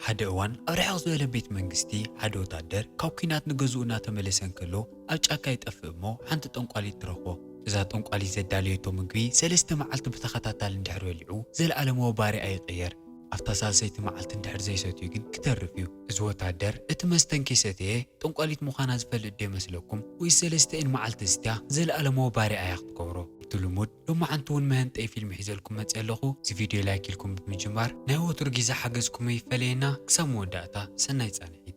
ሓደ እዋን ኣብ ርሕቕ ዝበለ ቤት መንግስቲ ሓደ ወታደር ካብ ኲናት ንገዝኡ እናተመለሰ እንከሎ ኣብ ጫካ ይጠፍእ እሞ ሓንቲ ጠንቋሊት ትረኽቦ። እዛ ጠንቋሊት ዘዳለየቶ ምግቢ ሰለስተ መዓልቲ ብተኸታታሊ እንድሕር በሊዑ ዘለኣለማዊ ባርያ ኣይቕየር። ኣብታ ሳልሰይቲ መዓልቲ እንድሕር ዘይሰትዩ ግን ክተርፍ እዩ። እዚ ወታደር እቲ መስተ እንከይሰተየ ጠንቋሊት ምዃና ዝፈልጥ ዶ ይመስለኩም? ወይስ ሰለስተኤን መዓልቲ ዝስትያ ዘለኣለማዊ ባርያ እያ ክትገብሮ? እቲ ልሙድ ሎማዓንቲ እውን መህንጠይ ፊልም ሒዘልኩም መፅእ ኣለኹ። እዚ ቪድዮ ላይክ ኢልኩም ብምጅማር ናይ ወትሩ ግዜ ሓገዝኩም ይፈለየና። ክሳብ መወዳእታ ሰናይ ፃንሒት።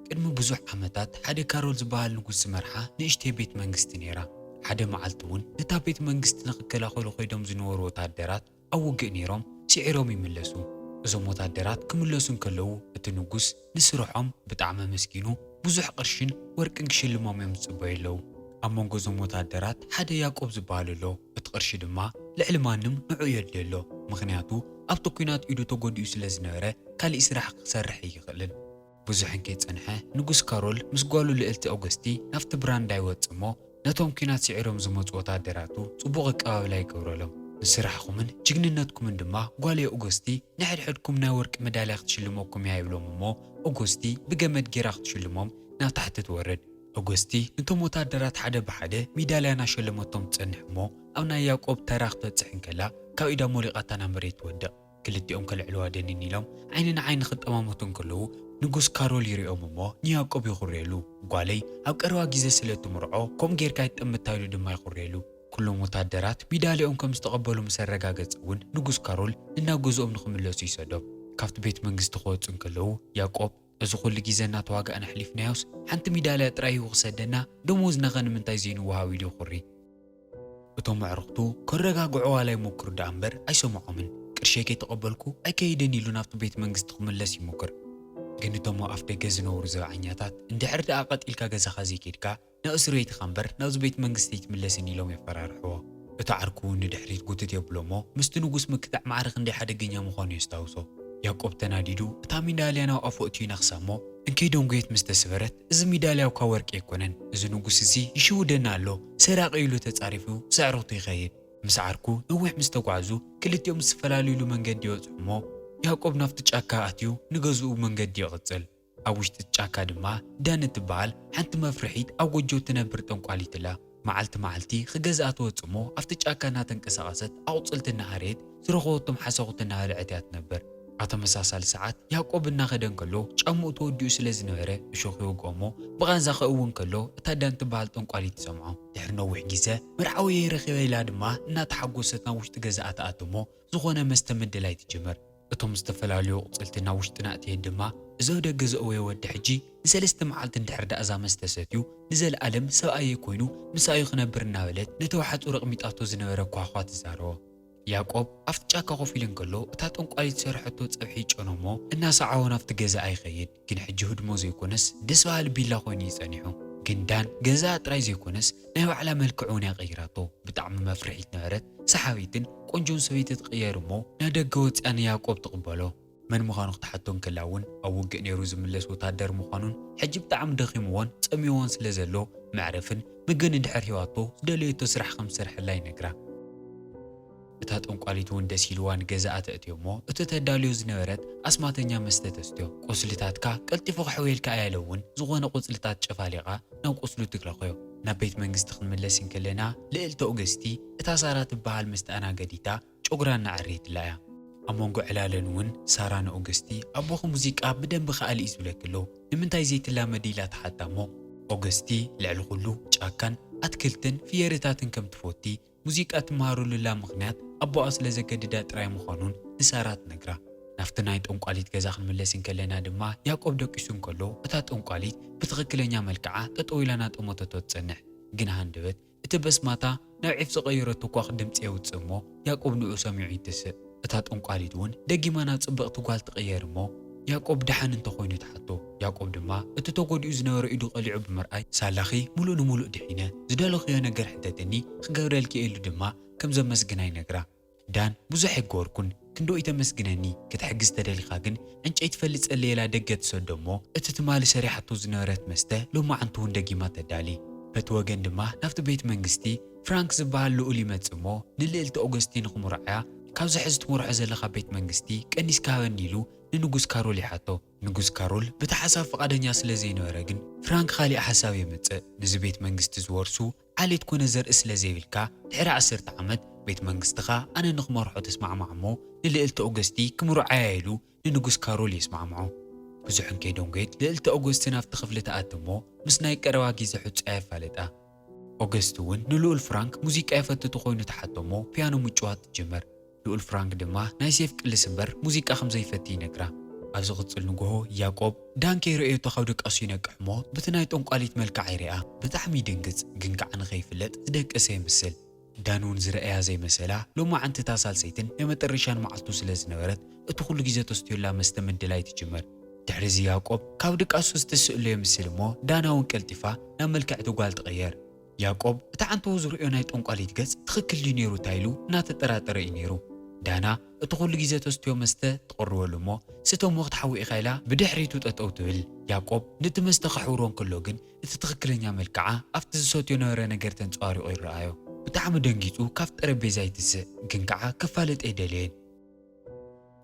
ቅድሚ ብዙሕ ዓመታት ሓደ ካሮል ዝበሃል ንጉስ ዝመርሓ ንእሽተይ ቤት መንግስቲ ነይራ። ሓደ መዓልቲ እውን ነታ ቤት መንግስቲ ንኽከላኸሉ ከይዶም ዝነበሩ ወታደራት ኣብ ውግእ ነይሮም ስዒሮም ይምለሱ። እዞም ወታደራት ክምለሱ እንከለዉ እቲ ንጉስ ንስርሖም ብጣዕሚ ኣመስጊኑ ብዙሕ ቅርሽን ወርቅን ክሽልሞም እዮም ዝጽበዩ ኣለዉ። ኣብ መንጎ እዞም ወታደራት ሓደ ያዕቆብ ዝበሃል ኣሎ። እቲ ቅርሺ ድማ ልዕሊ ማንም ንዕኡ የድልዮ ኣሎ። ምኽንያቱ ኣብቲ ኲናት ኢዱ ተጎዲኡ ስለ ዝነበረ ካሊእ ስራሕ ክሰርሕ ኣይኽእልን። ብዙሕ እንከይጸንሐ ንጉስ ካሮል ምስ ጓሉ ልእልቲ ኦገስቲ ናብቲ ብራንዳ ይወጽእ እሞ ነቶም ኲናት ስዒሮም ዝመጹ ወታደራቱ ጽቡቕ ኣቀባብላ ይገብረሎም። ንስራሕኹምን ጅግንነትኩምን ድማ ጓለይ ኦገስቲ ንሕድሕድኩም ናይ ወርቂ መዳልያ ክትሽልመኩም እያ ይብሎም እሞ ኦገስቲ ብገመድ ጌራ ክትሽልሞም ናብ ታሕቲ ትወርድ። ኦገስቲ ነቶም ወታደራት ሓደ ብሓደ ሚዳልያ እናሸለመቶም ትጸንሕ እሞ ኣብ ናይ ያዕቆብ ተራ ክትበጽሕ እንከላ ካብ ኢዳ ሞሊቓታ ናብ መሬት ትወድቕ። ክልቲኦም ከልዕልዋ ደኒን ኢሎም ዓይኒ ንዓይኒ ክጠማመቱ እንከለዉ ንጉስ ካሮል ይሪኦም እሞ ንያዕቆብ ይኹርየሉ። ጓለይ ኣብ ቀረባ ግዜ ስለ እትምርዖ ከምኡ ጌርካ ኣይትጠምታ ኢሉ ድማ ይኹርየሉ። ኩሎም ወታደራት ሚዳልያኦም ከም ዝተቐበሉ ምስ ኣረጋገጸ እውን ንጉስ ካሮል ንናብ ገዝኦም ንኽምለሱ ይሰዶም። ካብቲ ቤት መንግስቲ ክወጹ እንከለዉ ያዕቆብ እዚ ኩሉ ግዜ እናተዋጋእና ኣሕሊፍናዮስ ሓንቲ ሚዳልያ ጥራይ እዩ ክሰደና፣ ደሞዝና ኸ ንምንታይ ዘይንወሃብ ኢሉ ይኹሪ። እቶም ኣዕሩኽቱ ከረጋግዕዋ ዋላ ይሞክሩ ደኣ እምበር ኣይሰምዖምን። ቅርሸይ ከይተቐበልኩ ኣይከይድን ኢሉ ናብቲ ቤት መንግስቲ ክምለስ ይሞክር። ግን እቶም ኣብ ኣፍ ደገ ዝነብሩ ዘብዓኛታት እንድሕር ደኣ ቀጢልካ ገዛኻ ዘይከድካ ናብ እስር ቤት ኢኻ እምበር ናብዚ ቤት መንግስቲ ኣይትምለስን ኢሎም የፈራርሕዎ። እቲ ዓርኩ እውን ንድሕሪት ጉትት የብሎ እሞ ምስቲ ንጉስ ምክታዕ ማዕረ ክንደይ ሓደገኛ ምዃኑ የስታውሶ። ያዕቆብ ተናዲዱ እታ ሚዳልያ ናብ ኣፉ ኣእትዩ ይነኽሳ እሞ እንከይ ደንጉየት ምስ ተስበረት እዚ ሚዳልያ እኳ ወርቂ ኣይኮነን፣ እዚ ንጉስ እዚ ይሽውደና ኣሎ፣ ሰራቒ ኢሉ ተጻሪፉ ምስ ኣዕሩኽቱ ይኸይድ። ምስ ዓርኩ ነዊሕ ምስ ተጓዕዙ ክልቲኦም ዝተፈላለዩሉ መንገዲ ይበጽሑ እሞ ያዕቆብ ናብቲ ጫካ ኣትዩ ንገዝኡ መንገዲ ይቕጽል። ኣብ ውሽጢ እቲ ጫካ ድማ ዳን እትበሃል ሓንቲ መፍርሒት ኣብ ጎጆ እትነብር ጠንቋሊት ኣላ። መዓልቲ መዓልቲ ክገዝኣ ትወጽእ እሞ ኣብቲ ጫካ እናተንቀሳቐሰት ኣቑጽልቲ እናሃረየት ዝረኸበቶም ሓሰኹቲ እናበልዐት እያ ትነብር። ኣብ ተመሳሳሊ ሰዓት ያዕቆብ እናኸደ እንከሎ ጫምኡ ተወዲኡ ስለ ዝነበረ እሾኽ ይወግኦ እሞ ብቓንዛ ከእዊ እንከሎ እታ ዳን ትበሃል ጠንቋሊት ትሰምዖ። ድሕሪ ነዊሕ ግዜ መርዓውየይ ረኺበ ኢላ ድማ እናተሓጎሰት ናብ ውሽጢ ገዝኣ ትኣቱ እሞ ዝኾነ መስተ ምድላይ ትጅምር። እቶም ዝተፈላለዩ ኣቑጽልቲ ናብ ውሽጢ እናእተየት ድማ እዚ ኣብ ደገ ዘእወየ ወዲ ሕጂ ንሰለስተ መዓልቲ እንድሕር ደኣ እዛ መስተ ሰትዩ ንዘለኣለም ሰብኣየይ ኮይኑ ምሳዩ ክነብር እናበለት ነቲ ወሓጹ ረቕሚጣቶ ዝነበረ ኳዃ ትዛረቦ። ያዕቆብ ኣብቲ ጫካ ኮፍ ኢሉ እንከሎ እታ ጠንቋሊት ዝሰርሐቶ ጸብሒ ይጨኖ እሞ እናሰዓቦ ናብቲ ገዛኣ ይኸይድ። ግን ሕጂ ህድሞ ዘይኮነስ ደስ በሃሊ ቢላ ኮይኑ እዩ ጸኒሑ። ግን ዳን ገዛኣ ጥራይ ዘይኮነስ ናይ ባዕላ መልክዕ እውን እያ ቀይራቶ። ብጣዕሚ መፍርሒት ነበረት። ሰሓቢትን ቆንጆን ሰበይቲ ትቕየር እሞ ናብ ደገ ወጺኣ ንያዕቆብ ትቕበሎ። መን ምዃኑ ክትሓቶ እንከላ እውን ኣብ ውግእ ነይሩ ዝምለስ ወታደር ምዃኑን ሕጂ ብጣዕሚ ደኺምዎን ጸሚዎን ስለ ዘሎ መዕረፍን ምግብን እንድሕር ሂባቶ ዝደለየቶ ስራሕ ከም ዝሰርሐላ ይነግራ። እታ ጠንቋሊት እውን ደስ ኢልዋ ንገዛኣ ተእትዮ እሞ እቲ ተዳልዮ ዝነበረት ኣስማተኛ መስተ ተስትዮ። ቁስልታትካ ቀልጢፉ ክሕውየልካ እያ ኢላ እውን ዝኾነ ቁጽልታት ጨፋሊቓ ናብ ቁስሉ ትለኽዮ። ናብ ቤት መንግስቲ ክንምለስ እንከለና ልእልቲ ኦገስቲ እታ ሳራ ትበሃል መስተኣናገዲታ ጨጉራ እናኣረየትላ እያ። ኣብ መንጎ ዕላለን እውን ሳራ ንኦገስቲ ኣቦኺ ሙዚቃ ብደንቢ ክኣሊ እዩ ዝብለኪ ኣሎ፣ ንምንታይ ዘይትላመዲ ኢላ ትሓታ እሞ ኦገስቲ ልዕሊ ኩሉ ጫካን ኣትክልትን ፍየርታትን ከም ትፈቲ ሙዚቃ ትመሃረሉላ ምኽንያት ኣቦኣ ስለ ዘገድዳ ጥራይ ምዃኑን ንሳራ ትነግራ። ናብቲ ናይ ጠንቋሊት ገዛ ክንምለስ እንከለና ድማ ያዕቆብ ደቂሱ እንከሎ እታ ጠንቋሊት ብትኽክለኛ መልክዓ ጠጠው ኢላ እናጠመተቶ ትጸንሕ። ግን ሃንደበት እቲ በስማታ ናብ ዒፍ ዝቐየረቶ ኳኽ ድምጺ የውጽእ እሞ ያዕቆብ ንዕኡ ሰሚዑ ይትስእ። እታ ጠንቋሊት እውን ደጊማ ናብ ጽብቕቲ ጓል ትቕየር እሞ ያዕቆብ ደሓን እንተኾይኑ ትሓቶ። ያዕቆብ ድማ እቲ ተጎዲኡ ዝነበረ ኢዱ ቀሊዑ ብምርኣይ ሳላኺ ሙሉእ ንሙሉእ ድሒነ፣ ዝደለኽዮ ነገር ሕተትኒ ክገብረልኪ እየ ኢሉ ድማ ከም ዘመስግና ይነግራ። ዳን ብዙሕ ኣይገበርኩን፣ ክንድኡ ተመስግነኒ። ክትሕግዝ ተደሊኻ ግን ዕንጨይቲ ፈልጸለይ ኢላ ደገ ትሰዶ እሞ፣ እቲ ትማሊ ሰሪሓቶ ዝነበረት መስተ ሎማዓንቲ እውን ደጊማ ተዳሊ። በቲ ወገን ድማ ናብቲ ቤት መንግስቲ ፍራንክ ዝበሃል ልኡል ይመጽእ እሞ፣ ንልእልቲ ኦገስቲን ንኽምርዓያ ካብዚ ሕዚ ትመርሖ ዘለኻ ቤት መንግስቲ ቀኒስካ ሃበኒ ኢሉ ንንጉስ ካሮል ይሓቶ። ንጉስ ካሮል በቲ ሓሳብ ፍቓደኛ ስለ ዘይነበረ ግን ፍራንክ ካሊእ ሓሳብ የምጽእ። ነዚ ቤት መንግስቲ ዝወርሱ ዓሌት ኮነ ዘርኢ ስለ ዘይብልካ ድሕሪ ዓሰርተ ዓመት ቤት መንግስትኻ ኣነ ንኽመርሖ ተስማዕማዕ እሞ ንልእልቲ ኦገስቲ ክምርዓያ ኢሉ ንንጉስ ካሮል የስማዕምዖ። ብዙሕን ከይደንጎየት ልእልቲ ኦገስቲ ናብቲ ክፍሊ ትኣቲ እሞ ምስ ናይ ቀረባ ግዜ ሕጹያ የፋልጣ። ኦገስቲ እውን ንልኡል ፍራንክ ሙዚቃ የፈቲ ተኾይኑ ትሓቶ እሞ ፒያኖ ምጭዋት ትጅምር። ልኡል ፍራንክ ድማ ናይ ሴፍ ቅልስ እምበር ሙዚቃ ከም ዘይፈቲ ይነግራ። ኣብ ዝቕጽል ንግሆ ያቆብ ዳን ከይረእየቶ ካብ ድቃሱ ይነቅሕ እሞ በቲ ናይ ጠንቋሊት መልክዓ ይሪኣ። ብጣዕሚ ይድንግጽ፣ ግን ከዓ ንኸይፍለጥ ዝደቀሰ ይምስል። ዳን እውን ዝረኣያ ዘይመሰላ ሎማዓንቲ እታ ሳልሰይትን ናይ መጠረሻን መዓልቱ ስለ ዝነበረት እቲ ኩሉ ግዜ ተስትዮላ መስተ ምድላይ ትጅምር። ድሕሪዚ ያቆብ ካብ ድቃሱ ዝተስእሎ የምስል እሞ ዳና እውን ቀልጢፋ ናብ መልክዕቲ ጓል ትቕየር። ያቆብ እቲ ዓንተቦ ዝርእዮ ናይ ጠንቋሊት ገጽ ትኽክል ድዩ ነይሩ እንታይ ኢሉ እናተጠራጠረ እዩ ነይሩ። ዳና እቲ ኩሉ ግዜ ተስትዮ መስተ ትቕርበሉ እሞ ስተሞ ክትሓዊ ኢኻ ኢላ ብድሕሪቱ ጠጠው ትብል። ያቆብ ነቲ መስተ ከሕውሮ እንከሎ ግን እቲ ትኽክለኛ መልክዓ ኣብቲ ዝሰትዮ ነበረ ነገር ተንጸባሪቑ ይረኣዮ። ብጣዕሚ ደንጊጹ ካብ ጠረጴዛ ይትስእ፣ ግን ከዓ ክፋለጥ ኣይደለየን።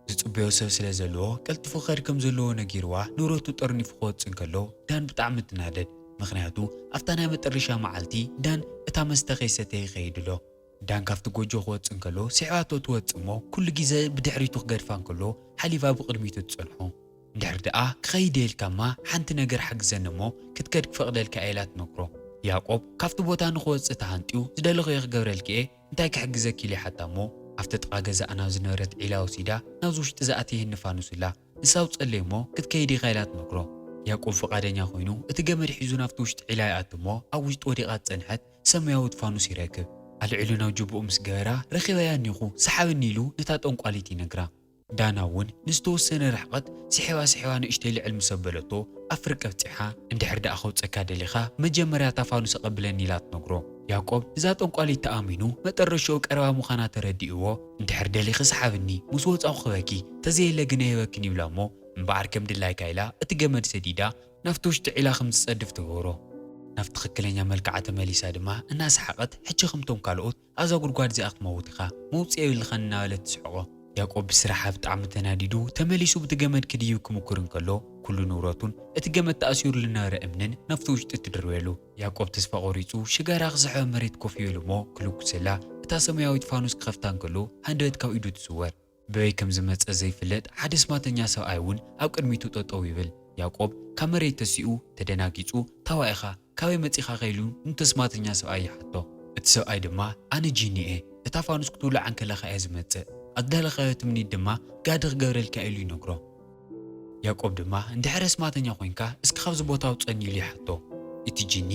ዝጽበዮ ሰብ ስለ ዘለዎ ቀልጢፉ ክኸድ ከም ዘለዎ ነጊርዋ ንብረቱ ጠርኒፉ ክወጽእ እንከሎ ዳን ብጣዕሚ ትናደድ። ምኽንያቱ ኣብታ ናይ መጠረሻ መዓልቲ ዳን እታ መስተ ከይሰተየ ይኸይድ ኣሎ። ዳን ካብቲ ጎጆ ክወጽእ እንከሎ ስዒባቶ ትወጽእ እሞ ኩሉ ግዜ ብድሕሪቱ ክገድፋ እንከሎ ሓሊፋ ብቕድሚቱ ትጸንሖ። እንድሕር ደኣ ክኸይድ የልካማ ሓንቲ ነገር ሓግዘኒ እሞ ክትከድ ክፈቕደልካ እየ ኢላ ትነግሮ። ያቆብ ካብቲ ቦታ ንኽወጽእ ተሃንጥዩ ዝደለኽዮ ክገብረልኪ እየ እንታይ ክሕግዘኪ ኢሉ ይሓታ እሞ ኣብቲ ጥቓ ገዛኣ ናብ ዝነበረት ዒላ ወሲዳ ናብዚ ውሽጢ ዝኣተየኒ ፋኑስ እላ ንሳ ኣውጸለይ እሞ ክትከይድ ኢኻ ኢላ ትነግሮ። ያቆብ ፍቓደኛ ኮይኑ እቲ ገመድ ሒዙ ናብቲ ውሽጢ ዒላ ይኣቱ እሞ ኣብ ውሽጢ ወዲቓ ዝጸንሐት ሰማያዊት ፋኑስ ይረክብ። ኣልዒሉ ናብ ጅብኡ ምስ ገበራ ረኺበያ እኒኹ ስሓብኒ ኢሉ ነታ ጠንቋሊት ይነግራ። ዳና እውን ንዝተወሰነ ርሕቐት ስሒባ ስሒባ ንእሽተይ ልዕል ምስ ኣበለቶ ኣብ ፍርቂ ኣብጺሓ እንድሕር ደኣ ከውጸካ ደሊኻ መጀመርያ እታ ፋኑስ ኣቐብለኒ ኢላ ትነግሮ። ያቆብ እዛ ጠንቋሊት ተኣሚኑ መጠረሽኡ ቀረባ ምዃና ተረዲእዎ እንድሕር ደሊኺ ስሓብኒ ምስ ወጻኹ ክበኪ ተዘየለ ግን ኣይህበክን ይብላ እሞ እምበኣር ከም ድላይካ ኢላ እቲ ገመድ ሰዲዳ ናብቲ ውሽጢ ዒላ ከም ዝጸድፍ ትገብሮ። ናብ ትኽክለኛ መልክዓ ተመሊሳ ድማ እናሰሓቐት ሕጂ ከምቶም ካልኦት ኣብዛ ጉድጓድ እዚኣ ክትመውት ኢኻ መውፅኢ የብልኻን እናበለት ትስሕቖ። ያቆብ ብስራሓ ብጣዕሚ ተናዲዱ ተመሊሱ ብቲ ገመድ ክድይብ ክምኩር እንከሎ ኩሉ ንብረቱን እቲ ገመድ ተኣሲሩ ዝነበረ እምንን ናብቲ ውሽጢ ትድርበሉ። ያቆብ ተስፋ ቆሪፁ ሽጋራ ክስሕብ መሬት ኮፍ ይብል እሞ ክልኩሰላ እታ ሰማያዊት ፋኑስ ክኸፍታ እንከሎ ሃንደበት ካብ ኢዱ ትስወር። በበይ ከም ዝመጸ ዘይፍለጥ ሓደ ስማተኛ ሰብኣይ እውን ኣብ ቅድሚቱ ጠጠው ይብል። ያቆብ ካብ መሬት ተሲኡ ተደናጊጹ ታዋኢኻ ካበይ መጺኻ ከይሉ ንተስማተኛ ሰብኣይ ይሓቶ። እቲ ሰብኣይ ድማ ኣነ ጂኒ እየ፣ እታ ፋኑስ ክትውላዕ እንከለኻ እየ ዝመጽእ፣ ኣዳለኻዮ ትምኒት ድማ ጋዲ ክገብረልካ ኢሉ ይነግሮ። ያቆብ ድማ እንድሕር ኣስማተኛ ኮይንካ እስኪ ካብዚ ቦታ ኣውፀኒ ኢሉ ይሓቶ። እቲ ጂኒ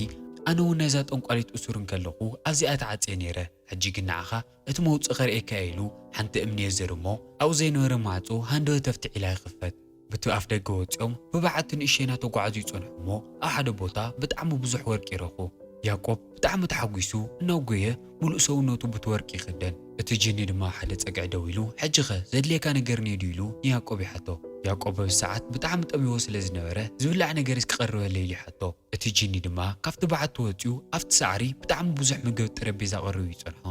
ኣነ እውን ናይዛ ጠንቋሊት እሱር እንከለኹ ኣብዚኣ ተዓፅየ ነይረ፣ ሕጂ ግን ንዓኻ እቲ መውፅእ ከርእየካ እየ ኢሉ ሓንቲ እምኒ የዝር እሞ ኣብኡ ዘይነበረ ማዕፆ ሃንደበት ኣብቲ ዒላ ይኽፈት። ብቲ ኣፍ ደገ ወፂኦም ብበዓቲ ንእሸና ተጓዓዙ ይፀንሑ እሞ ኣብ ሓደ ቦታ ብጣዕሚ ብዙሕ ወርቂ ይረኽቡ። ያቆብ ብጣዕሚ ተሓጒሱ እናጎየ ሙሉእ ሰውነቱ ብቲ ወርቂ ይኽደን። እቲ ጅኒ ድማ ሓደ ጸግዒ ደው ኢሉ ሕጂኸ ዘድልየካ ነገር እኒኦ ድዩ ኢሉ ንያቆብ ይሓቶ። ያቆብ በዚ ሰዓት ብጣዕሚ ጠሚዎ ስለ ዝነበረ ዝብላዕ ነገር እስኪ ቀርበለይ ኢሉ ይሓቶ። እቲ ጂኒ ድማ ካብቲ በዓቲ ወጺኡ ኣብቲ ሳዕሪ ብጣዕሚ ብዙሕ ምግቢ ኣብ ጠረጴዛ ቀሪቡ ይጸንሖ።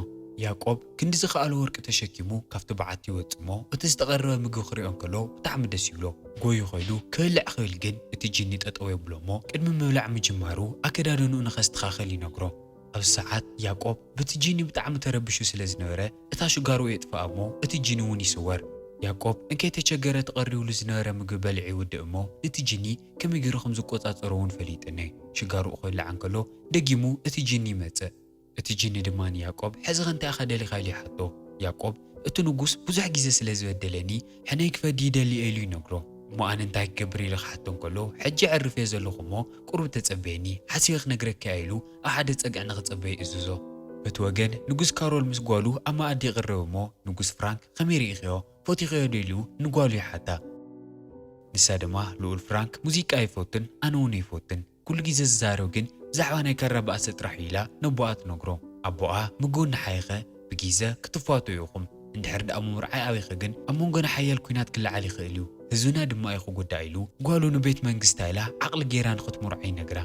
ያቆብ ክንዲ ዝኸኣሎ ወርቂ ተሸኪሙ ካብቲ በዓቲ ይወጽእ እሞ እቲ ዝተቐረበ ምግቢ ክሪኦ እንከሎ ብጣዕሚ ደስ ይብሎ። ጎዩ ከይዱ ክበልዕ ክብል ግን እቲ ጂኒ ጠጠው የብሎ እሞ ቅድሚ ምብላዕ ምጅማሩ ኣከዳድንኡ ንኸስተኻኸል ይነግሮ። ኣብዚ ሰዓት ያቆብ በቲ ጂኒ ብጣዕሚ ተረቢሹ ስለ ዝነበረ እታ ሽጋርኡ የጥፍኣ እሞ እቲ ጂኒ እውን ይስወር። ያቆብ እንከይተቸገረ ተቐሪቡሉ ዝነበረ ምግቢ በሊዑ ይውድእ እሞ ነቲ ጂኒ ከመይ ገይሩ ከም ዝቆጻጸሮ እውን ፈሊጡ እኒሀ። ሽጋርኡ ክብላዕ እንከሎ ደጊሙ እቲ ጂኒ ይመጽእ። እቲ ጂኒ ድማ ንያቆብ ሕዚኸ እንታይ ኢኻ ደሊኻ ኢሉ ይሓቶ። ያቆብ እቲ ንጉስ ብዙሕ ግዜ ስለ ዝበደለኒ ሕነይ ክፈዲ ይደሊ እየ ኢሉ ይነግሮ። እሞ ኣነ እንታይ ክገብር ኢሉ ክሓቶ እንከሎ ሕጂ የዕርፍ እየ ዘለኹ እሞ ቁሩብ ተጸበየኒ ሓሲበ ክነግረካ እየ ኢሉ ኣብ ሓደ ጸግዒ ንኽጸበይ ይእዝዞ። በቲ ወገን ንጉስ ካሮል ምስ ጓሉ ኣብ መኣዲ ይቕረብ እሞ ንጉስ ፍራንክ ከመይ ርኢኽዮ ፈቲኽዮ ዶ ኢሉ ንጓሉ ይሓታ። ንሳ ድማ ልኡል ፍራንክ ሙዚቃ ኣይፈቱን ኣነ እውን ኣይፈቱን ኩሉ ግዜ ዝዛረብ ግን ብዛዕባ ናይ ካራ ባእሲ ጥራሕ እዩ ኢላ ነቦኣ ትነግሮ። ኣቦኣ ምግቡ እናሓየኸ ብግዘ ክትፋተዩ ኢኹም እንድሕር ደኣ ምምርዓይ ኣቢኺ ግን ኣብ መንጎና ሓያል ኲናት ክለዓል ይኽእል እዩ፣ ህዝብና ድማ እዩ ክጉዳእ ኢሉ ጓሉ ንቤት መንግስታ ኢላ ዓቕሊ ገይራ ንኽትምርዖ ይነግራ።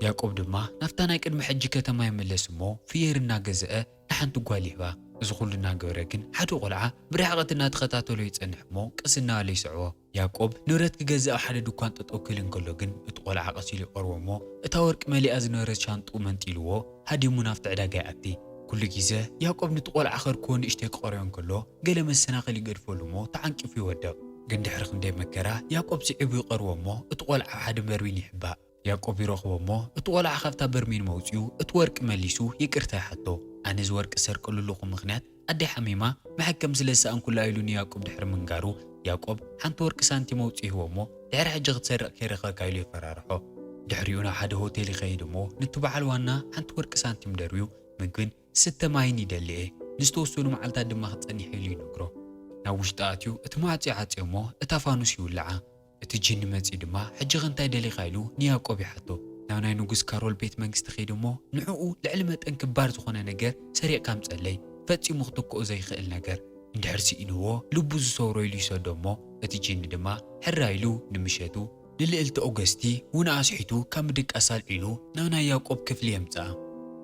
ያዕቆብ ድማ ናብታ ናይ ቅድሚ ሕጂ ከተማ ይምለስ እሞ ፍየር እናገዝአ ንሓንቲ ጓል ይህባ። እዚ ኩሉ እናገበረ ግን ሓደ ቆልዓ ብርሕቐት እናተኸታተሎ ይጸንሕ እሞ ቀስ እናበለ ይስዕቦ። ያዕቆብ ንብረት ክገዝእ ኣብ ሓደ ድኳን ጠጠው ክብል እንከሎ ግን እቲ ቆልዓ ቀስ ኢሉ ይቐርቦ እሞ እታ ወርቂ መሊኣ ዝነበረት ሻንጥኡ መንጢልዎ ሃዲሙ ናብቲ ዕዳጋ ይኣቲ። ኩሉ ግዜ ያዕቆብ ነቲ ቆልዓ ከርክቦ ንእሽተይ ክቐርዮ እንከሎ ገለ መሰናኽል ይገድፈሉ እሞ ተዓንቂፉ ይወድቕ። ግን ድሕሪ ክንደይ መከራ ያዕቆብ ስዒቡ ይቐርቦ እሞ እቲ ቆልዓ ኣብ ሓደ በርሚል ይሕባእ። ያዕቆብ ይረኽቦ እሞ እቲ ቆልዓ ካብታ በርሚል መውፂኡ እቲ ወርቂ መሊሱ ይቅርታ ይሓቶ። ኣነ እዚ ወርቂ ዝሰርቀሉ ኣለኹ ምኽንያት ኣደይ ሓሚማ መሐከም ስለ ዝሰኣንኩላ ኢሉ ንያዕቆብ ድሕሪ ምንጋሩ ያዕቆብ ሓንቲ ወርቂ ሳንቲም ኣውፂኡ ይህቦ እሞ ድሕሪ ሕጂ ክትሰርቕ ከይረኸብካ ኢሉ የፈራርሖ። ድሕሪኡ ናብ ሓደ ሆቴል ይኸይድ እሞ ነቲ በዓል ዋና ሓንቲ ወርቂ ሳንቲም ደርብዩ ምግብን ስተ ማይን ይደሊ እየ፣ ንዝተወሰኑ መዓልታት ድማ ክጸኒሕ ኢሉ ይነግሮ። ናብ ውሽጢ ኣትዩ እቲ ማዕጾ ይዓጽዮ እሞ እታ ፋኑስ ይውልዓ። እቲ ጂኒ መጺኡ ድማ ሕጂ ኸ እንታይ ደሊኻ ኢሉ ንያዕቆብ ይሓቶ። ናብ ናይ ንጉስ ካሮል ቤት መንግስቲ ከይዱ እሞ ንዕኡ ልዕሊ መጠን ክባር ዝኾነ ነገር ሰሪቕካ ኣምጸለይ፣ ፈጺሙ ክትክኦ ዘይኽእል ነገር። እንድሕር ስኢንዎ ልቡ ዝሰብሮ ኢሉ ይሰዶ እሞ እቲ ጂኒ ድማ ሕራይ ኢሉ ንምሸቱ ንልእልቲ ኦገስቲ እውን ኣስሒቱ ካብ ምድቃስ ኣልዒሉ ናብ ናይ ያዕቆብ ክፍሊ የምጽኣ።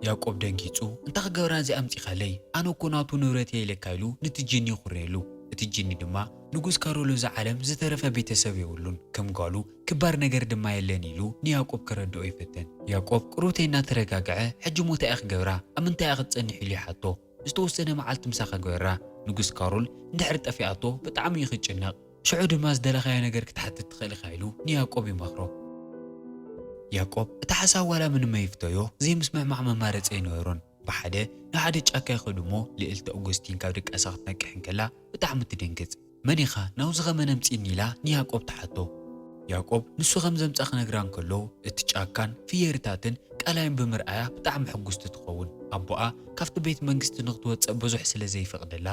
ያዕቆብ ደንጊጹ፣ "እንታይ ክገብራ እዚ ኣምጺኻለይ? ኣነ እኮ ናቱ ንብረት እየ ኢለካ" ኢሉ ነቲ ጂኒ ይኹርየሉ። እቲ ጂኒ ድማ፣ "ንጉስ ካሮል እዚ ዓለም ዝተረፈ ቤተሰብ የብሉን፣ ከም ጓሉ ክባር ነገር ድማ የለን" ኢሉ ንያዕቆብ ከረድኦ ይፍትን። ያዕቆብ ቅሩተይ እናተረጋግዐ፣ "ሕጂ ሞታ እያ ክገብራ? ኣብ ምንታይ እያ ክትጸንሕ?" ኢሉ ይሓቶ። ዝተወሰነ መዓልቲ ምሳኻ ግበራ። ንጉስ ካሮል እንድሕር ጠፊኣቶ ብጣዕሚ እዩ ክጭነቕ። ሽዑ ድማ ዝደለኻዮ ነገር ክትሓትት ትኽእል ኢኻ ኢሉ ንያዕቆብ ይመኽሮ። ያዕቆብ እቲ ሓሳብ ዋላ ምንም ኣይፍተዮ፣ ዘይምስምዕማዕ መማረፂ ኣይነበሮን። ብሓደ ናብ ሓደ ጫካ ይኸዱ እሞ ልእልቲ ኦገስቲን ካብ ድቃሳ ክትነቅሕ እንከላ ብጣዕሚ ትድንግፅ። "መን ኢኻ ናብዚ ኸመን ኣምፂእኒ?" ኢላ ንያዕቆብ ትሓቶ። ያዕቆብ ንሱ ከም ዘምፃ ክነግራ እንከሎ እቲ ጫካን ፍየርታትን ቃላይን ብምርኣያ ብጣዕሚ ሕጉስቲ ትኸውን። ኣቦኣ ካብቲ ቤት መንግስቲ ንክትወፅእ ብዙሕ ስለ ዘይፈቕደላ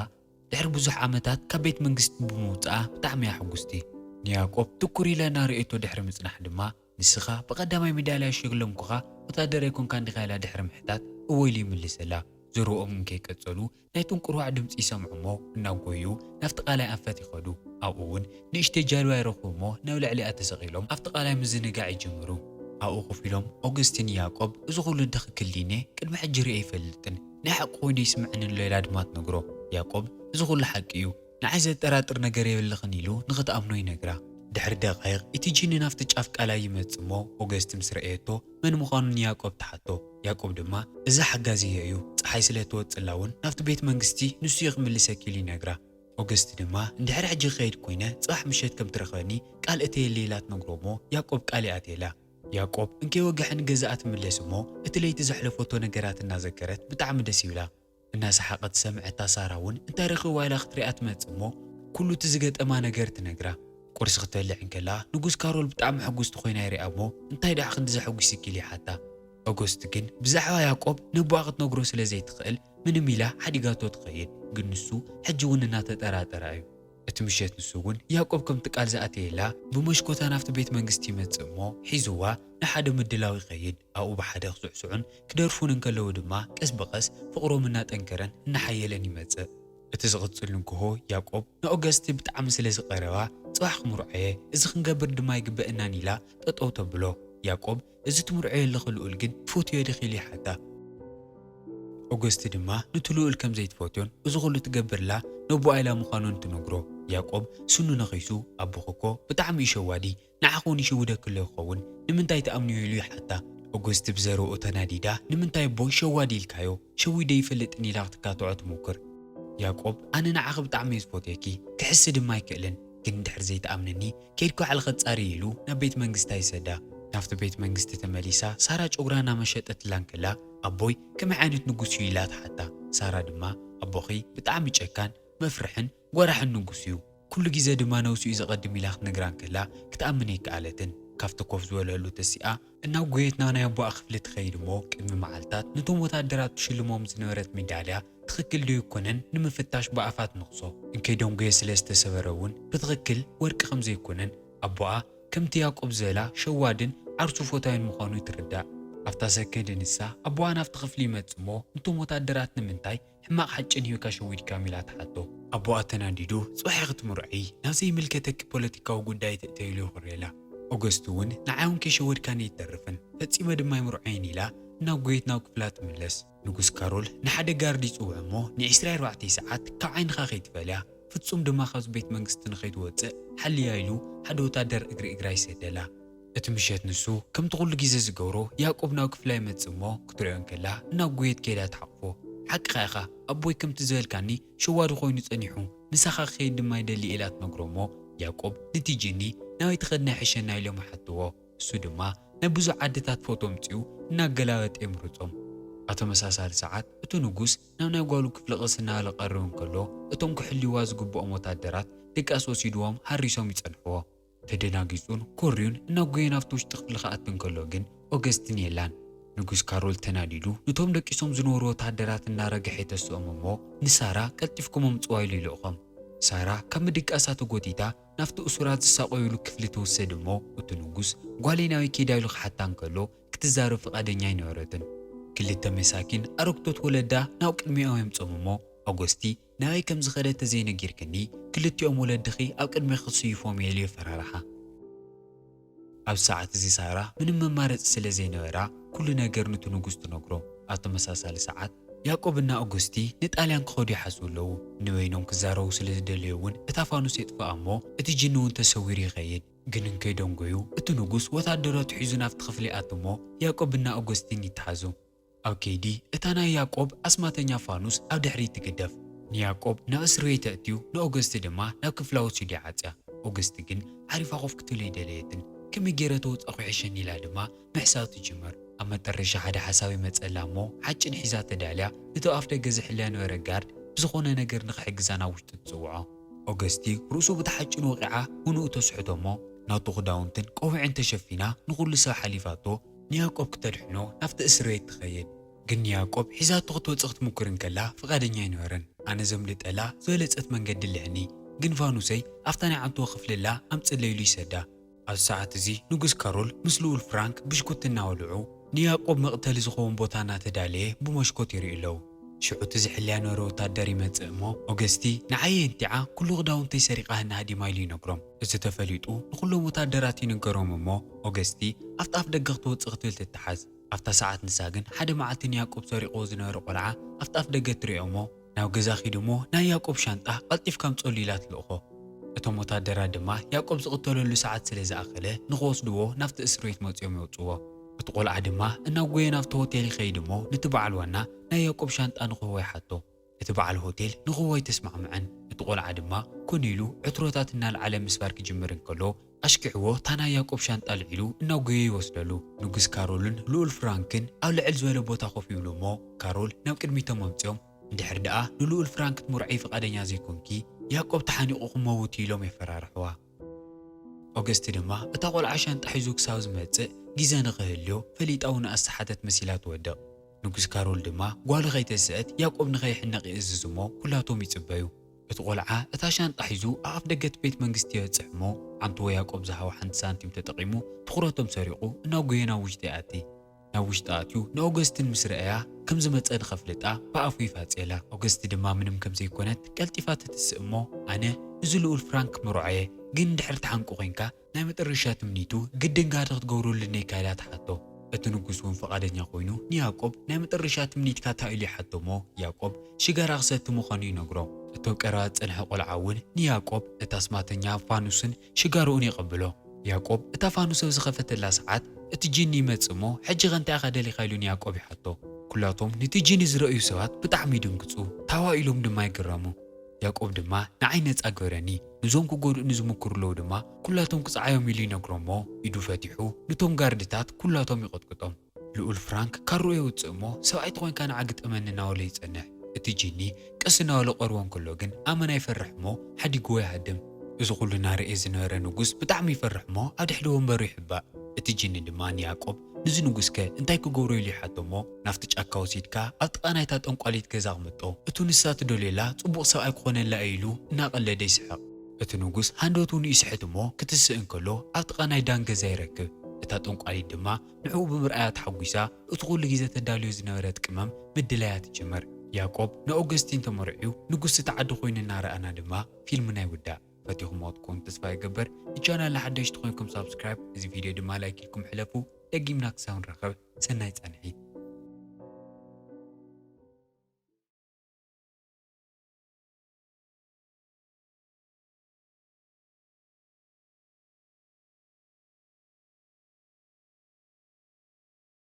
ድሕሪ ብዙሕ ዓመታት ካብ ቤት መንግስቲ ብምውፅኣ ብጣዕሚ እያ ሕጉስቲ። ንያዕቆብ ትኩር ኢላ እናረኣየቶ ድሕሪ ምፅናሕ ድማ፣ "ንስኻ ብቐዳማይ ሜዳልያ ሸለምኩኻ ወታደር ኣይኮንካን ዲኻ?" ኢላ ድሕሪ ምሕታት፣ "እወ" ኢሉ ይምልሰላ። ዝርኦም እንከይቀጸሉ ናይ ጥንቁርዋዕ ድምፂ ይሰምዑ እሞ እናጎዩ ናብቲ ቃላይ ኣንፈት ይኸዱ። ኣብኡ እውን ንእሽተይ ጃልባ ይረኽቡ እሞ ናብ ልዕሊኣ ተሰቒሎም ኣብቲ ቃላይ ምዝንጋዕ ይጅምሩ። ኣብኡ ኮፍ ኢሎም ኦገስቲን ያዕቆብ፣ "እዚ ኩሉ ትኽክል ድኔ? ቅድሚ ሕጂ ርእየ ኣይፈልጥን። ናይ ሓቂ ኮይኑ ይስምዐኒ ኣሎ" ኢላ ድማ ትነግሮ። ያዕቆብ፣ "እዚ ኩሉ ሓቂ እዩ፣ ንዓይ ዘጠራጥር ነገር የብልኽን" ኢሉ ንኽትኣምኖ ይነግራ። ድሕሪ ደቓይቕ እቲ ጂኒ ናብቲ ጫፍ ቃላይ ይመጽእ እሞ ኦገስቲ ምስ ረኣየቶ መን ምዃኑ ንያዕቆብ ትሓቶ። ያዕቆብ ድማ፣ "እዚ ሓጋዝየ እዩ፣ ጸሓይ ስለ ትወጽእላ እውን ናብቲ ቤት መንግስቲ ንሱ እዩ ክምልሰኪ" ኢሉ ይነግራ። ኦገስቲ ድማ፣ "እንድሕር ሕጂ ክኸይድ ኮይነ ጽባሕ ምሸት ከም ትረኽበኒ ቃል እተየለይ" ኢላ ትነግሮ እሞ ያዕቆብ ቃል ይኣትየላ። ያዕቆብ እንከይወግሐ ንገዛኣ ትምለስ እሞ እቲ ለይቲ ዘሕለፈቶ ነገራት እናዘከረት ብጣዕሚ ደስ ይብላ። እናሰሓቐት ዝሰምዐታ ሳራ እውን እንታይ ረኺብዋ ኢላ ክትሪኣ ትመጽእ እሞ ኩሉ እቲ ዝገጠማ ነገር ትነግራ። ቁርሲ ክትበልዕ እንከላ ንጉስ ካሮል ብጣዕሚ ሕጉስቲ ኮይና ይሪኣ እሞ፣ "እንታይ ደኣ ክንድዚ ኣሐጒስኪ?" ኢሉ ይሓታ። ኦገስቲ ግን ብዛዕባ ያዕቆብ ነቦኣ ክትነግሮ ስለ ዘይትኽእል ምንም ኢላ ሓዲጋቶ ትኸይድ። ግን ንሱ ሕጂ እውን እናተጠራጠራ እዩ። እቲ ምሸት ንሱ እውን ያዕቆብ ከምቲ ቃል ዝኣተየላ ብመሽኮታ ናብቲ ቤት መንግስቲ ይመጽእ እሞ ሒዝዋ ንሓደ ምድላው ይኸይድ። ኣብኡ ብሓደ ክስዕስዑን ክደርፉን እንከለዉ ድማ ቀስ ብቐስ ፍቕሮም እናጠንከረን እናሓየለን ይመጽእ። እቲ ዝቕጽል ንግሆ ያዕቆብ ንኦገስቲ ብጣዕሚ ስለ ዝቐረባ፣ "ጽባሕ ክምርዖ እየ፣ እዚ ክንገብር ድማ ይግበአናን" ኢላ ጠጠው ተብሎ። ያዕቆብ፣ "እዚ ትምርዖ ዘለኺ ልኡል ግን ትፈትዮ ዲኺ?" ኢሉ ይሓታ። ኦገስቲ ድማ ነቲ ልኡል ከም ዘይትፈትዮን እዚ ኩሉ ትገብርላ ነቦኣ ኢላ ምዃኑን ትነግሮ። ያዕቆብ ስኑ ነኺሱ፣ "ኣቦኺ እኮ ብጣዕሚ እዩ ሸዋዲ፣ ንዓኺ እውን ይሽውደኪ ኣሎ ይኸውን፣ ንምንታይ ትኣምንዮ?" ኢሉ ይሓታ። ኦገስቲ ብዘረብኡ ተናዲዳ፣ "ንምንታይ ኣቦ ሸዋዲ ኢልካዮ? ሸዊደ ይፈልጥን" ኢላ ክትካትዖ ትሙክር። ያዕቆብ፣ "ኣነ ንዓኺ ብጣዕሚ እየ ዝፈትየኪ፣ ክሕስ ድማ ኣይክእልን፣ ግን እንድሕር ዘይትኣምነኒ ከይድኪ ባዕልኺ ኣጻርዪ" ኢሉ ናብ ቤት መንግስታ ይሰዳ። ናብቲ ቤት መንግስቲ ተመሊሳ ሳራ ጨጉራ እናመሸጠትላ እንከላ፣ "ኣቦይ ከመይ ዓይነት ንጉስ እዩ?" ኢላ ትሓታ። ሳራ ድማ፣ "ኣቦኺ ብጣዕሚ ጨካን፣ መፍርሕን ጓራሕን ንጉስ እዩ። ኩሉ ግዜ ድማ ነብሱ እዩ ዘቐድም" ኢላ ክትነግራ እንከላ ክትኣምን ኣይከኣለትን። ካብቲ ኮፍ ዝበለሉ ተሲኣ እናጎየት ናብ ናይ ኣቦኣ ክፍሊ ትኸይድ እሞ ቅድሚ መዓልታት ነቶም ወታደራት ትሽልሞም ዝነበረት ሜዳልያ ትኽክል ዶ ኣይኮነን ንምፍታሽ ብኣፋ ትነኽሶ። እንከይ ደንጎየ ስለ ዝተሰበረ እውን ብትኽክል ወርቂ ከም ዘይኮነን ኣቦኣ ከምቲ ያዕቆብ ዝበላ ሸዋድን ዓርሱ ፈታዩን ምዃኑ ትርዳእ። ኣብታ ሰከንድ ንሳ ኣቦኣ ናብቲ ክፍሊ ይመጽእ እሞ፣ "ነቶም ወታደራት ንምንታይ ሕማቕ ሓጭን ሂብካ ሸዊድካዮም?" ኢላ ትሓቶ። ኣቦኣ ተናዲዱ፣ "ጽባሕ ክትምርዖይ ናብ ዘይምልከተኪ ፖለቲካዊ ጉዳይ ትእተይሉ" ይኹርየላ። ኦገስቲ እውን፣ "ንዓይ እውን ከይሸወድካኒ ኣይትተርፍን፣ ፈጺመ ድማ ኣይምርዖይን" ኢላ እናጎየት ናብ ክፍላ ትምለስ። ንጉስ ካሮል ንሓደ ጋርድ ይጽውዕ እሞ፣ "ንዒስራን ኣርባዕተን ሰዓት ካብ ዓይንኻ ከይትፈልያ፣ ፍጹም ድማ ካብዚ ቤት መንግስቲ ንኸይትወጽእ ሓልያ" ኢሉ ሓደ ወታደር እግሪ እግራ ይሰደላ። እቲ ምሸት ንሱ ከምቲ ኩሉ ግዜ ዝገብሮ ያዕቆብ ናብ ክፍላ ይመጽእ እሞ ክትሪኦ እንከላ እናጎየት ከይዳ ትሓቕፎ። "ሓቅኻ ኢኻ፣ ኣቦይ ከምቲ ዝበልካኒ ሸዋዲ ኮይኑ ጸኒሑ፣ ምሳኻ ክኸይድ ድማ ይደሊ" ኢላ ትነግሮ እሞ ያዕቆብ "ነቲ ጂኒ ናበይ ትኸድና ይሕሸና?" ኢሎም ይሓትዎ። እሱ ድማ ናይ ብዙሕ ዓድታት ፎቶ ኣምጺኡ እናገላበጠ የምርጾም። ኣብ ተመሳሳሊ ሰዓት እቲ ንጉስ ናብ ናይ ጓሉ ክፍሊ ቅስ እናበለ ክቐርብ እንከሎ እቶም ክሕልይዋ ዝግብኦም ወታደራት ድቃስ ወሲድዎም ሃሪሶም ይጸንሕዎ። ተደናጊጹን ኮርዩን እናጎየ ናብቲ ውሽጢ ክፍሊ ክኣቱ እንከሎ ግን ኦገስቲን የላን። ንጉስ ካሮል ተናዲዱ ነቶም ደቂሶም ዝነበሩ ወተሃደራት እናረገሐ የተስኦም እሞ፣ "ንሳራ ቀልጢፍኩም ኣምጽዋ" ኢሉ ይልእኾም። ሳራ ካብ ምድቃሳ ተጎቲታ ናብቲ እሱራት ዝሳቆዩሉ ክፍሊ ትውሰድ እሞ፣ እቲ ንጉስ "ጓለይ ናበይ ከይዳ?" ኢሉ ክሓታ እንከሎ ክትዛረብ ፍቓደኛ ኣይነበረትን። ክልተ መሳኪን ኣረግቶት ወለዳ ናብ ቅድሚኦም የምጾም እሞ፣ ኦገስቲ "ናበይ ከም ዝኸደ ተዘይነጊርክኒ፣ ክልቲኦም ወለድኺ ኣብ ቅድሚኺ ክስይፎም እየ" ኢሉ የፈራርሓ። ኣብ ሰዓት እዚ ሳራ ምንም መማረጺ ስለ ዘይነበራ፣ ኩሉ ነገር ነቲ ንጉስ ትነግሮ። ኣብ ተመሳሳሊ ሰዓት፣ ያዕቆብና ኦገስቲ ንጣልያን ክኸዱ ይሓስቡ ኣለዉ። ንበይኖም ክዛረቡ ስለ ዝደለዩ እውን፣ እታ ፋኑስ የጥፍኣ እሞ፣ እቲ ጅኒ እውን ተሰዊሩ ይኸይድ። ግን እንከይደንጎዩ፣ እቲ ንጉስ ወታደራቱ ሒዙ ናብቲ ክፍሊ ይኣቱ እሞ፣ ያዕቆብና ኦገስቲን ይተሓዙ። ኣብ ከይዲ፣ እታ ናይ ያዕቆብ ኣስማተኛ ፋኑስ ኣብ ድሕሪት ትግደፍ። ንያዕቆብ ናብ እስር ቤት ተእትዩ፣ ንኦገስቲ ድማ ናብ ክፍላ ወሲዱ ይዓጽያ። ኦገስቲ ግን ዓሪፋ ኮፍ ክትብል ኣይደለየትን። "ከመይ ገይረ ተወጻእኩ ይሕሸኒ?" ኢላ ድማ ምሕሳብ ትጅምር። ኣብ መጠረሻ ሓደ ሓሳብ ይመጸላ እሞ፣ ሓጭን ሒዛ ተዳልያ፣ ነቲ ኣፍ ደገ ዝሕልያ ነበረ ጋርድ ብዝኾነ ነገር ንኽሕግዛ ናብ ውሽጢ ትጽውዖ። ኦገስቲ ርእሱ ብቲ ሓጭን ወቒዓ፣ ህንኡ ተስሕቶ እሞ፣ ናቱ ክዳውንትን ቆቢዕን ተሸፊና፣ ንኹሉ ሰብ ሓሊፋቶ፣ ንያዕቆብ ክተድሕኖ ናብቲ እስር ቤት ትኸይድ። ግን ንያዕቆብ ሒዛቶ ክትወጽእ ክትሙክር እንከላ ፍቓደኛ ኣይነበረን። "ኣነ ዘምልጠላ ዝበለጸት መንገዲ ኣለኒ፣ ግን ፋኑሰይ ኣብታ ናይ ዓንቶ ክፍልላ ኣምጽለይ" ኢሉ ይሰዳ። ኣብ ሰዓት እዚ ንጉስ ካሮል ምስ ልኡል ፍራንክ ብሽኩቲ እናበልዑ፣ ንያዕቆብ መቕተሊ ዝኸውን ቦታ እናተዳለየ ብመሽኮት ይርእዩ ኣለዉ። ሽዑ እቲ ዝሕልያ ነበረ ወታደር ይመጽእ እሞ፣ "ኦገስቲ፣ ንዓይ የንቲዓ ኩሉ ክዳውንተይ ሰሪቓ ህና ሃዲማ" ኢሉ ይነግሮም። እዚ ተፈሊጡ ንኹሎም ወታደራት ይንገሮም እሞ፣ ኦገስቲ ኣብቲ ኣፍ ደገ ክትወጽእ ክትብል ትተሓዝ። ኣብታ ሰዓት ንሳ ግን ሓደ መዓልቲ ንያዕቆብ ሰሪቕዎ ዝነበረ ቆልዓ ኣብቲ ኣፍ ደገ ትርእዮ እሞ፣ "ናብ ገዛ ኪድ እሞ ናይ ያዕቆብ ሻንጣ ቀልጢፍካ ኣምጽኣሉ" ኢላ ትልእኾ። እቶም ወታደራት ድማ ያዕቆብ ዝቕተለሉ ሰዓት ስለ ዝኣኸለ ንኽወስድዎ ናብቲ እስር ቤት መጺኦም የውጽዎ። እቲ ቆልዓ ድማ እናጎየ ናብቲ ሆቴል ይኸይድ እሞ፣ ነቲ በዓል ዋና ናይ ያዕቆብ ሻንጣ ንክህቦ ይሓቶ። እቲ በዓል ሆቴል ንክህቦ ኣይተስማዕምዐን። እቲ ቆልዓ ድማ ኮን ኢሉ ዕትሮታት እናልዓለ ምስባር ክጅምር እንከሎ፣ ኣሽኪዕዎ እታ ናይ ያዕቆብ ሻንጣ ኣልዒሉ እናጎየ ይወስደሉ። ንጉስ ካሮልን ልኡል ፍራንክን ኣብ ልዕል ዝበለ ቦታ ኮፍ ይብሉ እሞ፣ ካሮል ናብ ቅድሚቶም ኣምጺኦም፣ "እንድሕር ደኣ ንልኡል ፍራንክ ክትምርዖ ፍቓደኛ ዘይኮንኪ፣ ያዕቆብ ተሓኒቑ ክመውት እዩ" ኢሎም የፈራርሕዋ። ኦገስቲ ድማ እታ ቆልዓ ሻንጣ ሒዙ ክሳብ ዝመጽእ ግዜ ንኽህልዮ ፈሊጣ እውን ኣሰሓተት መሲላ ትወድቕ። ንጉስ ካሮል ድማ ጓሉ ከይተስእት ያዕቆብ ንኸይሕነቕ ይእዝዝ እሞ ኩላቶም ይጽበዩ። እቲ ቆልዓ እታ ሻንጣ ሒዙ ኣብ ኣፍ ደገ እቲ ቤት መንግስቲ ይበጽሕ እሞ ዓንትዎ ያዕቆብ ዝሃቦ ሓንቲ ሳንቲም ተጠቒሙ ትኹረቶም ሰሪቑ እናጎየ ናብ ውሽጢ ይኣቲ። ናብ ውሽጢ ኣትዩ ንኦገስትን ምስ ረኣያ ከም ዝመጸ ንኸፍልጣ ብኣፉ ይፋጽየላ። ኦገስቲ ድማ ምንም ከም ዘይኮነት ቀልጢፋ ትትስእ እሞ፣ "ኣነ እዚ ልኡል ፍራንክ ምርዖ እየ፣ ግን እንድሕር ትሓንቁ ኮይንካ ናይ መጠረሻ ትምኒቱ ግድን ጋህዲ ክትገብረሉ ድሌካ?" ኢላ ትሓቶ። እቲ ንጉስ እውን ፍቓደኛ ኮይኑ ንያዕቆብ "ናይ መጠረሻ ትምኒትካ እንታይ?" ኢሉ ይሓቶ እሞ፣ ያዕቆብ ሽጋራ ክሰቲ ምዃኑ ይነግሮ። እቲ ኣብ ቀረባ ዝጸንሐ ቆልዓ እውን ንያዕቆብ እቲ ኣስማተኛ ፋኑስን ሽጋርኡን የቐብሎ። ያዕቆብ እታ ፋኑስ ኣብ ዝኸፈተላ ሰዓት፣ እቲ ጂኒ ይመጽእ እሞ፣ "ሕጂ ኸ እንታይ ኢኻ ደሊኻ?" ኢሉ ንያዕቆብ ይሓቶ። ኩላቶም ነቲ ጂኒ ዝረኣዩ ሰባት ብጣዕሚ ይድንግጹ፣ ታዋ ኢሎም ድማ ይግረሙ። ያዕቆብ ድማ፣ "ንዓይ ነጻ ግበረኒ፣ ንዞም ክጎድኡኒ ዝምክሩ ኣለዉ ድማ፣ ኩላቶም ክጽዓዮም" ኢሉ ይነግሮም እሞ፣ ኢዱ ፈቲሑ፣ ነቶም ጋርድታት ኩላቶም ይቐጥቅጦም። ልኡል ፍራንክ ካርኡ የውጽእ እሞ፣ "ሰብኣይ ተኾይንካ ንዓ ግጠመኒ" እናበሎ ይጸንሕ። እቲ ጂኒ ቀስ እናበለ ቀርቦ እንከሎ ግን ኣመና ይፈርሕ እሞ፣ ሓዲግዎ ይሃድም። እዚ ኩሉ እናረእየ ዝነበረ ንጉስ ብጣዕሚ ይፈርሕ እሞ፣ ኣብ ድሕሪ ወንበሩ ይሕባእ። እቲ ጂኒ ድማ ንያዕቆብ፣ "ንዚ ንጉስከ እንታይ ክገብሮ?" ኢሉ ይሓቶ እሞ፣ "ናብቲ ጫካ ወሲድካ ኣብ ጥቓ ናይታ ጠንቋሊት ገዛ ኣቕምጦ። እቱ ንሳ ትደልየላ ጽቡቕ ሰብኣይ ክኾነላ እዩ" ኢሉ እናቐለደ ይስሕቕ። እቲ ንጉስ ሃንደበቱ ንኡ ይስሕት እሞ፣ ክትስእ እንከሎ፣ ኣብ ጥቓ ናይ ዳን ገዛ ይረክብ። እታ ጠንቋሊት ድማ ንዕኡ ብምርኣያ ተሓጒሳ፣ እቲ ኩሉ ግዜ ተዳልዮ ዝነበረት ቅመም ምድላያ ትጅምር። ያዕቆብ ንኦገስቲን ተመርዕዩ ንጉስ እቲ ዓዲ ኮይኑ እናረኣና ድማ ፊልምና ይውዳእ። ፈቲኹምዎ ትኾኑ ተስፋ ይገብር። ንቻናልና ሓደሽቲ ኮይንኩም ሳብስክራይብ፣ እዚ ቪድዮ ድማ ላይክ ኢልኩም ሕለፉ። ደጊምና ክሳብ ንራኸብ ሰናይ ጻንሒት።